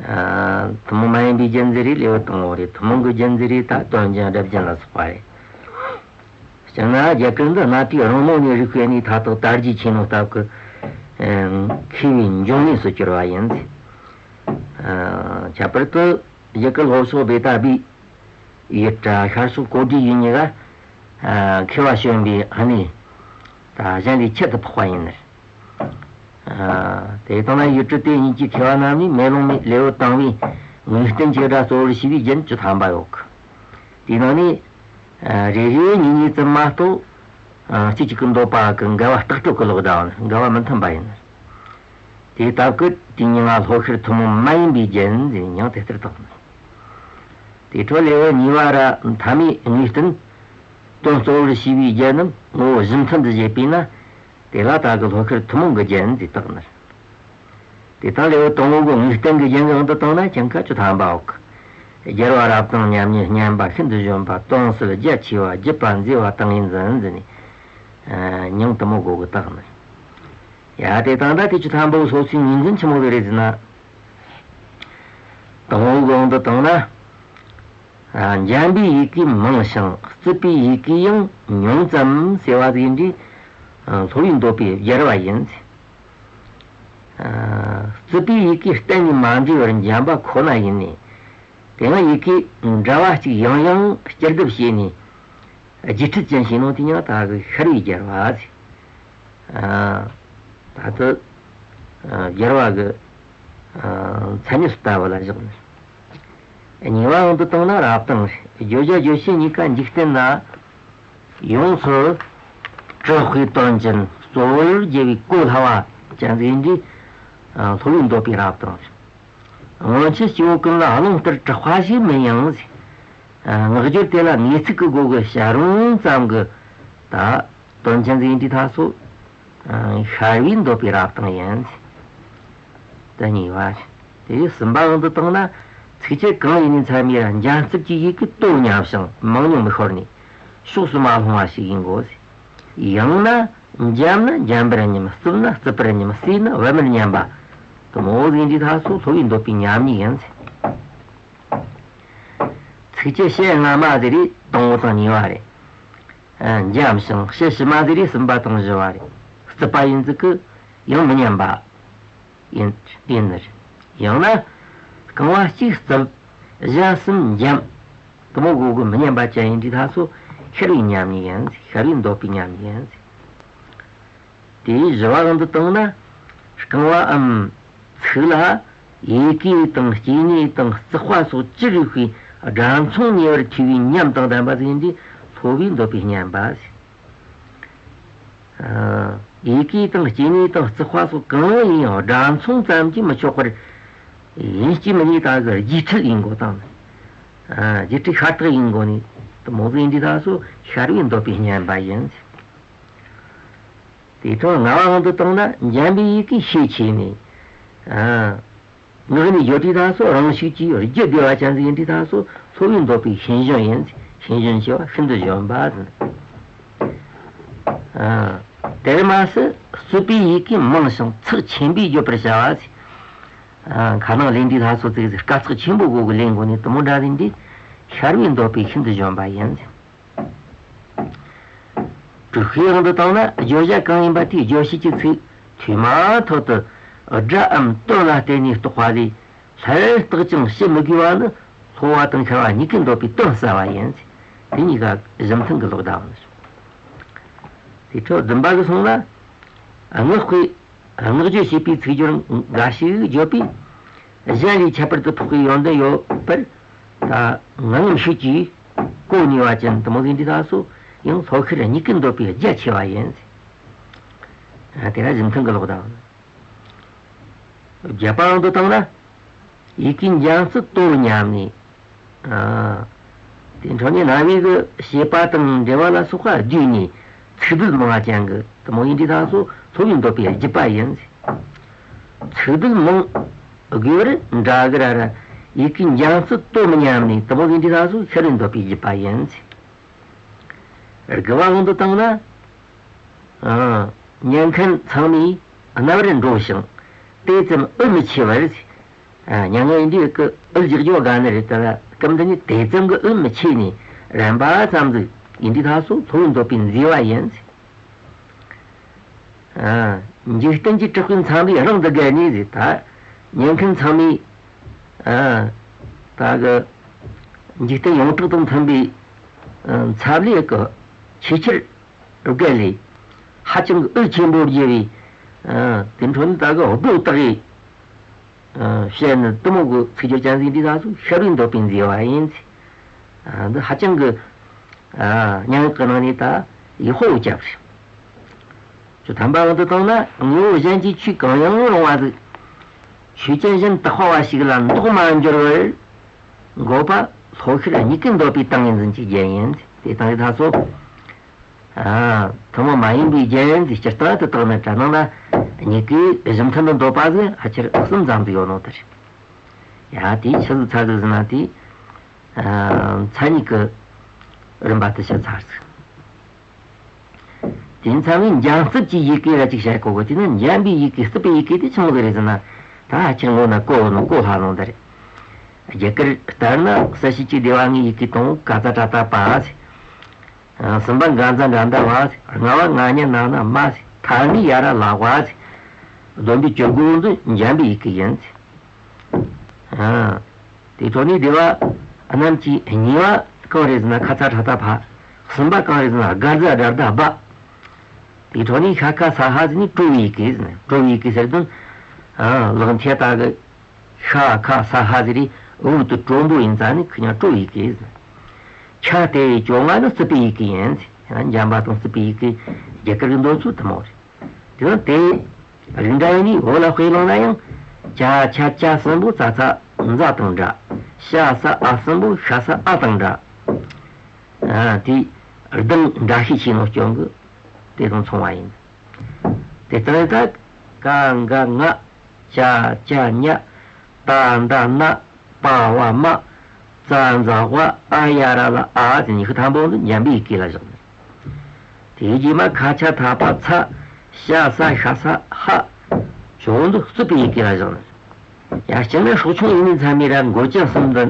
ཨ། ཐུན་མོང་མ་ཡིན་པའི་རྒྱན་ཟིག་རེད། ལེའུ་དང་པོ་རེད། ཐུན་མོང་གི་རྒྱན་ཟིག་རེད། ད་དོན་རྒྱན་སྒྲ་རྒྱན་ལ་སོགས་པ་རེད། སྤྱིར་ན་རྒྱ་གར་འདི་གནའ་དུས་རིང་མོ་ནས་རིག་པའི་གནས་མཐའ་དག་དར་རྒྱས་ཆེ་ནོ་སྟབས་ཀྱིས། ཨ། མཁས་པའི་འབྱུང་གནས་སུ་གྱུར་བ་ཡིན། ཨ། ཁྱད་པར་དུ་རྒྱ་གར་ལྷོ་ཕྱོགས་བེ་ཏ་བི་ཡུལ་ར་ཤར་ཕྱོགས་གོ་ཌི་ཡུལ་གཉིས་ཀ། ཨ། མཁས་པ་བྱོན་པའི་གནས་ད་གཞན་ལས་ཁྱད་དུ་འཕགས་པ་ཡིན། ཨ། དེ་དང་ན་ཡུལ་གྲུ་དེ་གཉིས་ཀྱི་མཁས་པ་རྣམས་ནས་མེ་ལོང་མའི་ལེའུ་དང་པོའི་ངེས་བསྟན་གྱི་སྒྲ་གཙོ་བོར་བྱས་པའི་རྒྱན་བཅུ་ཐམ་པ་ཡོད་གི། དེའི་ནང་ནས། ཨ། རེ་རེ་གཉིས་གཉིས་ཙམ་མ་གཏོགས། ཨ། གཅིག་གཅིག་གི་འདོད་པ་གི་འགལ་བ་ལྟག་སྤྲོད་ཀྱི་ལོག་སྒྲ་འགལ་བ་མི་མཐུན་པ་ཡིན། དེའི་སྟབས་ཀྱིས་དེ་ཉིད་ལ་ལྷོ་ཤར་ཐུན་མོང་མ་ཡིན་པའི་རྒྱན་ཟེར་མིང་དེ་ལྟར་བཏགས། དེ་འཕྲོ་ལེའུ་གཉིས་པ་ར་མཐའ་མའི་ངེས་བསྟན་དོན་གཙོ་བོར་བྱས་པའི་རྒྱན་རྣམས་ངོ་བོ་གཞི་མཐུན་དུ་བྱེད་པས་ན། དེ་ལ་ད་གི་ལྷོ་ཤར་ཐུན་མོང་གི་རྒྱན་ཟེར་བཏགས་ནི། དེ་དང་ལེའུ་དང་པོ་གི་ངེས་བསྟན་གྱི་རྒྱན་གྱི་དབང་དུ་བཏང་ན་ཀྱང་ཁ་བཅུ་ཐམ་པའོ། རྒྱལ་བ་རབ་དང་མཉམ་ཉིད་སྙན་པ་ཤིན་ཏུ་གཞོན་པ། དོན་གསལ་རྒྱ་ཆེ་བ། བརྒྱུད་པ་མཛེས་པ་དང་ངོས་འཛིན་ཟེར་ནས། ཨ། མྱིང་དུ་མོ་གོ་གི་བཏགས་ནི། ཡ། དེ་དང་ད་དེ་བཅུ་ཐམ་པའོ་སོ་སོའི་ངོས་འཛིན་ཆི་མོ་ཟིག་རེད་ཟེར་ན། དང་པོ་གི་དབང་དུ་བཏང་ན། ཨ། འཇམ་པའི་ཡི་གེ་མང་ཞིང་རྩུབ་པའི་ཡི་གེ་ཡང་ཉུང་ཙམ་ཟེར་བ་ཟིག་ཡིན་དུས། ཨ། སློབ་པའི་འདོད་པས་སྦྱར་བ་ཡིན། ཨ། རྩུབ་པའི་ཡི་གེ་གཏན་ནས་མ་འབྲི་བར་འཇམ་པ་ཁོ་ན་ཡིན་ནས། དེ་ཡང་ཡི་གེ་འདྲ་བ་གཅིག་ཡང་ཡང་སྐྱར་ལྡབ་བྱས་ནས་བརྗེ་ཁྲིད་ཅན་བྱས་ནོ་དེ་ཡང་ད་གི་ཤར་བའི་སྦྱར་བ་ཟེར། ཨ། ད་དུ། ཨ། སྦྱར་བ་གི། མཚན་ཉིད་ལྟ་བུ་ལ་བཞག་ནས། གཉིས་པའང་དུ་བཏང་ན་རབ་བཏང་རེད། བརྗོད་བྱ་བརྗོད་བྱེད་གཉིས་ཀ་འཇིག་རྟེན་ན་ཡོངས་སུ་གྲགས་པའི་དོན་ཅན་གཙོ་བོར་རྒྱལ་བའི་གོ་སླ་བ་ཅན་ཟིག་ཡིན་དུས། སློབ་པའི་འདོད་པའི་རབ་བཏང་རེད། སྔོན་ཆད་སྐྱེ་བོ་ཀུན་ལ་རླུང་ལྟར་གྲགས་པ་ཞིག་མིན་ཡང་། བསྔགས་བརྗོད་དེ་ལ་ངེས་ཚིག་གི་སྒོ་གི་བྱ་རུང་ཙམ་གྱི་ད་དོན་ཅན་ཟིག་ཡིན་དུས་ད་སོ། ཤར་བའི་འདོད་པའི་རབ་བཏང་ཡིན། དེ་གཉིས་པ། དེ་གསུམ་པའང་དུ་བཏང་ན། ཚིགས་བཅད་གང་ཡིན་ནའི་མཚམས་ཡིན་འཇམ་རྩུབ་ཀྱི་ཡི་གེ་དོ་མཉམ་ཞིང་མང་ཉུང་མི་ཤོར་ནས་ཕྱོགས་སུ་མ་ལྷུང་བ་ཞིག་ཡིན་དགོས། ཡང་ན་འཇམ་ན་འཇམ་པར་སྙམ། རྩུབ་ན་རྩུབ་པར་སྙམ། བསིལ་ན་བབ་མར་སྙམ་པ། དེ་མོ་ཟིག་ཡིན་དུས་ད་སོ་སློབ་པའི་འདོད་པའི་མཉམ་ཉིད་ཡིན། ཚིགས་བཅད་བཤད་སྔ་མ་ཟིག་རེད། དང་པོ་དང་གཉིས་པ་རེད། འཇམ་ཞིང་བཤད་ཕྱི་མ་ཟིག་རེད། གསུམ་པ་དང་བཞི་བ་རེད། རྩུབ་པ་ཡིན་ཙི་གི་ཡང་མི་སྙམ་པ། ཡིན། ཡིན་ནི་རེད། ཡང་ན་རྐང་པ་གཅིག་རྩུབ། གཞན་གསུམ་འཇམ། དེ་མོ་གོ་གི་མི་སྙམ་པ་ཅན་ཡིན་དུས་ད་སོ་ཤར་བའི་མཉམ་ཉིད་ཡིན། ཤར་བའི་འདོད་པའི་མཉམ་ཉིད་ཡིན། དེའི་བཞི་བའང་དུ་བཏང་ན། རྐང་པའམ་ཚིགས་ལ་ཡི་གེ་དང་སྐྱེ་གནས་དང་བརྩེགས་པ་སོགས་ཅི་རིགས་པའི་སྒྲ་མཚུངས་ཉེ་བར་མཐུད་པའི་ཉམས་དང་ལྡན་པ་ཟིག་ཡིན་དུས་སློབ་པའི་འདོད་པའི་སྙམ་པ་ཟིག་ཡི་གེ་དང་སྐྱེ་གནས་དང་བརྩེགས་པ་སོགས་གང་ཡིན་ཡང་སྒྲ་མཚུངས་ཙམ་གྱིས་མི་ཆོག་པར། ཡིན་གཅིག་མིན་གཉིས་ད་གི་རྒྱས་འཕྲལ་ཡིན་དགོས་དང་། རྒྱས་འཕྲལ་ཤ་སྟག་ཡིན་དགོས་ནི་དེ་མོ་ཟིག་ཡིན་དུས་ད་སོ་ཤར་བའི་འདོད་པའི་སྙམ་པ་ཡིན། དེ་ཐོག་ལྔ་པའང་དུ་བཏང་ན་འཇམ་པའི་ཡི་གེ་ཤས་ཆེ་ནས། ངག་ནས་བརྗོད་དུས་ད་སོ་རང་ཤུགས་ཀྱིས་རྒྱུད་བདེ་བ་ཅན་ཟིག་ཡིན་དུས་ད་སོ་སློབ་པའི་འདོད་པའི་ཤིང་གཞོན་ཡིན། ཤིང་གཞོན་ཞེས་པ་ཤིན་ཏུ་གཞོན་པ་ཟེར། དེར་མ་ཟད་རྩུབ་པའི་ཡི་གེ་མང་ཞིང་ཚེགས་ཆེན་པོས་བརྗོད་པར་བྱ་བ་ཟེར། ཁ་ནང་ལེན་དུས་ད་སོ་ཙིག་ཟིག་དཀའ་ཚེགས་ཆེན་པོ་སྒོ་གི་ལེན་དགོས་ནས་དེ་མོ་འདྲ་ཟིག་འདི་ཤར་བའི་འདོད་པའི་ཤིན་ཏུ་གཞོན་པ་ཡིན། དྲུག་པའི་དབང་དུ་བཏང་ན་བརྗོད་བྱ་གང་ཡིན་པ་དེའི་རྗོད་བྱེད་ཀྱི་ཚིག་ཐོས་མ་ཐག་ཏུ་སྒྲའམ་དོན་ལ་བརྟེན་ནས་རྟོགས་པ་ལས་སླར་བརྟག་ཅིང་དཔྱད་མི་དགོས་པ་ནི་སློབ་པ་དང་ཤར་བ་གཉིས་ཀའི་འདོད་པའི་དོན་གསལ་བ་ཡིན། དེ་གཉིས་ཀ་གཞི་མཐུན་གྱི་ལོག་ལྟ་བ་ནི། དེ་འཕྲོ་བདུན་པ་གི་སོང་ན། སྔགས་པས་སྔགས་བརྗོད་བྱེད་པའི་ཚིག་སྦྱོར་འགའ་ཞིག་བརྗོད་པས། གཞན་ལས་ཁྱད་པར་དུ་འཕགས་པའི་ཡོན་ཏན་ཡོད་པར། ད་ངང་ངམ་ཤུགས་ཀྱིས་གོ་ནུས་པ་ཅན་དེ་མོ་ཟིག་འདི་ད་སོ་ཡང་ལྷོ་ཤར་གཉིས་ཀའི་འདོད་པའི་རྒྱ་ཆེ་བ་ཡིན། དེ་ལ་གཞི་མཐུན་གྱི་ལོག་ལྟ་བ། བརྒྱད་པའང་དུ་བཏང་ན། ཡི་གེ་འཇམ་རྩུབ་དོ་མཉམ་ནས། དེ་འཕྲོ་ནས་རྣ་བའི་གི་བྱེད་པ་དང་འབྲེལ་བ་ལ་སོགས་པ་བསྡུས་ནས་ཚིག་སྡུད་མང་བ་ཅན་གྱི་དེ་མོ་ཡིན་དུས་ད་སོ་སློབ་པའི་འདོད་པའི་བརྒྱུད་པ་ཡིན། ཚིག་སྡུད་མང་དགོས་པར་འདྲ་གི་ར་ར། ཡི་གེ་འཇམ་རྩུབ་དོ་མཉམ་ནས་དེ་མོ་ཡིན་དུས་ད་སོ་ཤར་བའི་འདོད་པའི་བརྒྱུད་པ་ཡིན། དགུ་པའང་དུ་བཏང་ན། ཨ། ཉན་མཁན་ཚང་མས་རྣ་བར་འགྲོ་ཞིང་དེ་ཙམ་འུད་མི་ཆེ་བར། ཨ། མྱ་ངན་འདས་ཀྱི་འུད་རྒྱག་རྒྱུ་དགའ་ནི་རེད། དེ་ལ་སྐབས་འདི་ནི་དེ་ཙམ་གྱི་འུད་མི་ཆེ་ནས་རན་པ་ཙམ་ཟིག་ཡིན་དུས་ད་སོ་སློབ་པའི་འདོད་པའི་མཛེས་པ་ཡིན། ཨ། འཇིག་རྟེན་གྱི་གྲགས་པའི་མཚམས་པས་རང་དུ་བརྒལ་ནས་ཟེར། ད་ཉན་མཁན་ཚང་མས། ཨ། ད་གི་འཇིག་རྟེན་ཡོངས་གྲགས་དང་མཐུན་པའི། ཨ། མཚམས་ལས་ཀྱི་ཆེས་ཆེར་བརྒལ་ལས། ཧ་ཅང་གི་འུད་ཆེན་པོ་རྒྱས་པའི། ཨ། དེ་འཕྲོ་ནི་ད་གི་སྒྲོ་བཏགས་ཡིས། ཨ། བཤད་ནི་དེ་མོ་གི་ཚིག་སྦྱོར་ཅན་ཟིག་འདི་ད་སོ་ཤར་བའི་འདོད་པའི་མཛེས་པ་ཡིན། ཨ། འདི་ཧ་ཅང་གི། ཨ། སྙན་ངག་གི་ནང་ནས་ད་ཡག་པོ་བརྒྱབ་རེད། བཅུ་ཐམ་པའང་དུ་བཏང་ན་དངོས་པོ་གཞན་གྱི་ཆོས་གང་ཡང་རུང་བ་ཟིག་ཆོས་ཅན་གཞན་དག་པ་བ་ཞིག་ལ་འདོགས་མ་འགྱུར་བར་འགོད་པ་ལྷོ་ཤར་གཉིས་ཀའི་འདོད་པའི་ཏིང་ངེ་འཛིན་གྱི་རྒྱན་ཡིན། དེ་ཏིང་ངེ་ད་སོ། ཨ། ཐུན་མོང་མ་ཡིན་པའི་རྒྱན་ཡིན་ཟེར། སྤྱིར་བཏང་དུ་བཏགས་ན་དྲ་ནང་ན་གཉིས་ཀའི་གཞི་མཐུན་དུ་འདོད་པ་ཟིག་ཕལ་ཆེར་གསུམ་ཙམ་དུ་ཡོད་ནོ་དེ་རེད། ཡ། དེའི་ཆི་ཟིག་ཚ་ཟིག་ཟེར་ན་དེ། ཨ། མཚན་ཉིད་ཀྱི་རིམ་པ་དུ་བཤད་ཚར་ཟིག་དེ་མཚམས་ནས་འཇམ་རྩུབ་ཀྱི་ཡི་གེ་ལ་ཅིག་བཤད་གོ་གི། དེ་ནི་འཇམ་པའི་ཡི་གེ་རྩུབ་པའི་ཡི་གེ་དེ་ཆི་མོ་ཟིག་རེད་ཟེར་ན། ད་ཕལ་ཆེར་ངོ་ན་གོ་ནོ་གོ་སླ་ནོ་འདི་རེད། རྒྱ་གར་ལྟར་ན་གསལ་བྱེད་ཀྱི་སྡེ་པ་ལྔའི་ཡི་གེ་དང་པོ་ཀ་ཙ་ཏྲ་ཏ་པ་ཟེར། ཨ། གསུམ་པ་ག་ཛ་དྲ་ད་བ་ཟེར། ལྔ་པ་ང་ཉ་ན་ན་མ་ཟེར། ཐ་ན་ཡ་ར་ལ་བ་ཟེར། བསྡོམས་པས་བཅུ་དགུ་འདི་འཇམ་པའི་ཡི་གེ་ཡིན་ཟེར། ཨ། དེ་འཕྲོ་ནས་སྡེ་པ་རྣམས་ཀྱི་གཉིས་པ་གང་རེད་ཟེར་ན་ཁ་ཙ་ཁྲ་ཏ་ཕ། གསུམ་པ་གང་རེད་ཟེར་ན་ག་ཛ་དྲ་ད་བ། དེ་འཕྲོ་ནས་ཤ་ཁ་ས་ཧ་ཟེར་ནས་དྲོ་བའི་ཡི་གེ་ཟེར་ནས། དྲོ་བའི་ཡི་གེ་ཟེར་དོན། ཨ། ལག་མཐིལ་ད་གི། ཤ་ཁ་ས་ཧ་ཟེར་རེ་འུ་དུ་དྲོན་པོ་ཡིན་ཙང་ནི་ཁི་ཉག་དྲོ་ཡི་གེ་ཟེར། ཆ་དེ་བཅོ་ལྔ་ནི་སྲིད་པའི་ཡི་གེ་ཡིན་ཟེར། འཇམ་པ་དང་སྲིད་པའི་ཡི་གེ་རྒྱ་གར་གྱི་འདོན་ཚུལ་དུ་མ་རེད། དེ་ཡང་དེ་རིགས་འདྲ་ཡིན་ནི་འོ་ལ་དཔེ་བླངས་ན་ཡང་ཅ་ཆ་ཅ་གསུམ་པོ་ཙ་ཚ་འཛ་དང་འདྲ། ཤ་ས་ཨ་གསུམ་པོ་ཤ་ས་ཨ་དང་འདྲ། ཨ་དེ་གདངས་འདྲ་ཤས་ཆེ་ནོ་སྐྱོན་གི་དེ་དང་མཚུངས་པ་ཡིན། དེ་ལྟར་ད་ཀ་འག་ང་ཅ་ཅ་ཉ་ད་འདའ་ན་པ་བ་མ་ཙ་འཛ་ཝ་ཨ་ཡ་ར་ལ་ཨ་དེ་ཉི་ཤུ་ཐམ་པོ་འདི་འཇམ་པའི་ཡི་གེ་ལ་བཞག་ནས། དེའི་རྗེས་མ་ཁ་ཆ་ཐ་པ་ཚ་ཤ་ས་ཤ་ས་ཧ་ཇོ་འདི་སྲིད་པའི་ཡི་གེ་ལ་བཞག་ནས། ཡང་སྤྱིར་ན་སྲོག་ཆུང་ཡིན་ནི་མཚམས་མེད་ར་མགོ་ཅན་གསུམ་འདི་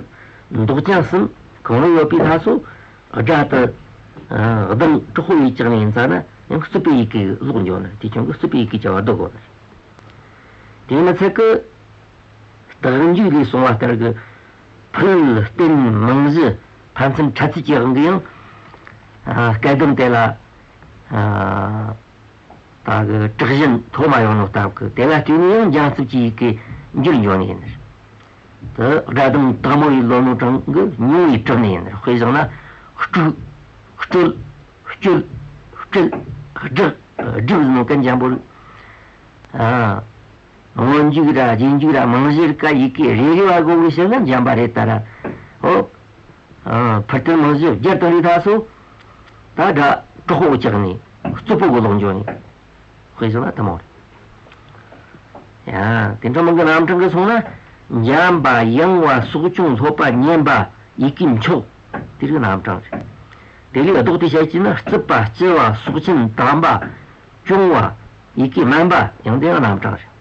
མདོག་ཅན་གསུམ་གང་རུང་ཡོད་པའི་ཐ་སོ་སྒྲ་དུ་གདངས་དྲག་པོ་ཡིས་བཅག་ནས་ཡིན་ཙང་ན་ཡང་སྲིད་པའི་ཡི་གེ་ལོག་འགྱོ་ནས་དེ་ཁྱོད་ཀྱི་སྲིད་པའི་ཡི་གེ་བྱ་བ་སྡུད་དགོས་ནས། དེ་མི་ཚད་ཀི་རྟགས་འཇུག་ལས་གསུངས་པ་ལྟར་གི་ཕུལ་བསྟན་རྨང་གཞི་ཕན་ཚུན་འཕྲད་ཚུལ་གྱི་དབང་གིས་ཡང་སྐད་སྡོམ་དེ་ལ་ད་གི་དྲག་ཞན་མཐོ་དམའ་ཡོང་ནོ་སྟབས་ཀི་དེ་ལ་བརྟེན་ནས་ཡང་འཇམ་རྩུབ་ཀྱི་ཡི་གེ་འགྱུར་འགྱོ་ནི་ཡིན། དེ་སྒྲ་གདངས་དག་མོ་ཡི་ལོ་ནོ་གྲངས་གི་ཉུང་བའི་གྲུབ་ནི་ཡིན། དཔེ་བཞག་ན་སྤྲུག་སྤྲུལ་སྤྱོད་སྤྲིལ་སྒྲིག་སྒྲིག་ནོ་གན་འཇམ་པོ་རིགས། ཨ། སྔོན་འཇུག་ར་རྗེས་འཇུག་ར་རྨང་གཞིར་ཀ་ཡི་གེ་རེ་རེ་བ་དགོས་གི་ཕྱིར་ན་འཇམ་པ་རེད་ད་ར། ཨོ། ཨ། ཕུལ་བསྟན་རྨང་གཞི་བསྒྱུར་བཏང་རེ་ད་སོ། ད་སྒྲ་དྲག་པོ་བཅག་ནས་རྩུབ་པོ་གི་ལོག་འགྱོ་ནས། དཔེ་བཞག་ན་དེ་མོ་རེད། ཡ། དེ་འདྲ་མིན་གི་རྣམ་གྲངས་གི་སོང་ན། འཇམ་པ་ཡང་བ་སྲོག་ཆུང་ལྷོད་པ་ཉན་པ་ཡི་གེ་མཆོག་དེ་རིགས་རྣམ་གྲངས་རེད། དེ་ལས་ལྡོག་སྟེ་བཤད་ཀྱི་ན་རྩུབ་པ་ལྕི་བ་སྲོག་ཆེན་དམ་པ་གྱོང་བ་ཡི་གེ་དམན་པ་ཡང་དེ་ཡང་རྣམ་གྲངས་རེད།